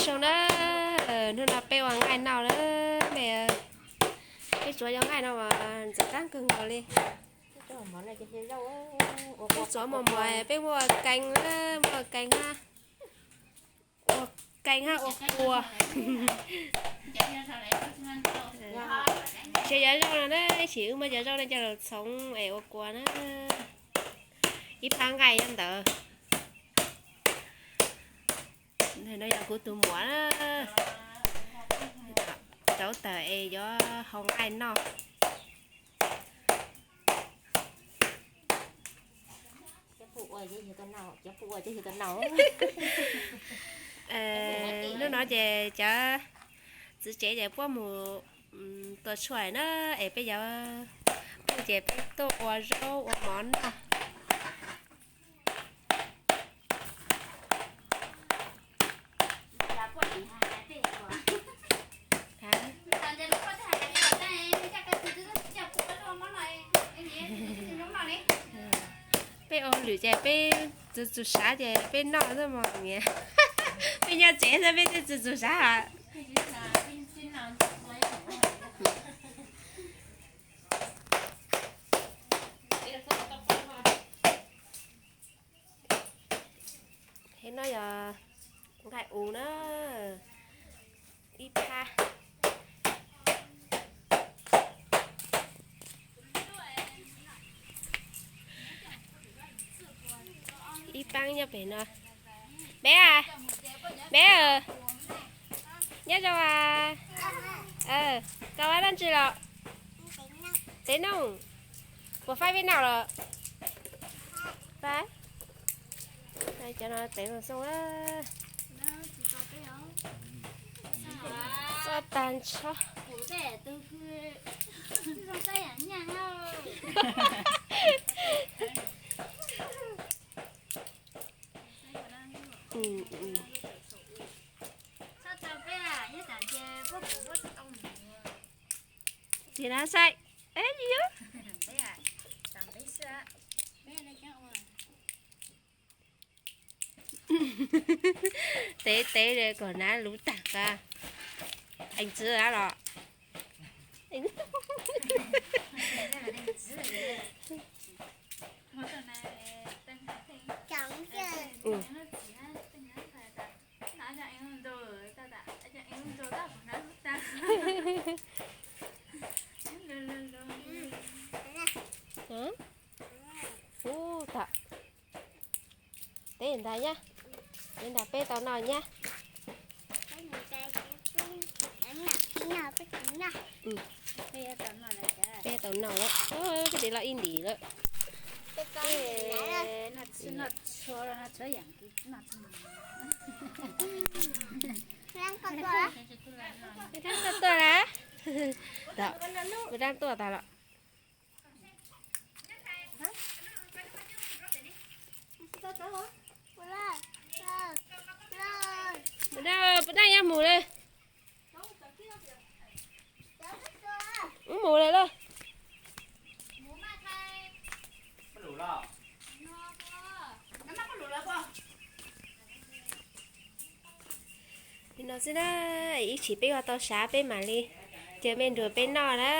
Zoo na, hnub no peb ua nqaij noj na, peb tsuav cov nqaij no mas ntxim qab kawg nkaus li. Peb tsuav mos mos, peb muaj kees, muaj kees hab, ua kees hab ua kua. Tsev cov zaub no na, ib sim wb muab cov zaub no coj los txhoov es ua kua na. Ib phab nqaij nyob ntawd. No yog kuv tus muam na, rauv taws es yuav hau nqaij noj. Hnub no ces cov txiv tsev ces puab mus tua tshuaj na, es peb cov phooj ywg ces peb tuaj ua zaub ua mov noj. Peb ua hauj lwm ces peb txwv txug sav ces peb noj xwb mog niam. Peb nyob tsev xwb peb thiaj txwv txug sav hos. Thiab no yog nqaij u na, ib phab. Ib phab nyob pem no. Bé a, bé a, nyob zoo a. Koj ua dab tsi los? Tev nooj. Puas faib peb noj los? Faib. Cov no tev nooj xoo a. Txob tag nrho. Tsis na saib. Tev tev kom hnav luv tag qa. Eev txwv los? Ub, tom teb ntag nyab, teb ntag peb tau noj nyab. Peb tau noj lawm, peb tau noj lawm, peb los ib ntim lawm. Peb dab tuaj lawm, peb dab tuaj tas los. Peb dab yuav mus lawm. Wb mus lawm lauj. Li no xwb na, ib chim peb ua tau sav peb mam li caw mej nrug peb noj na.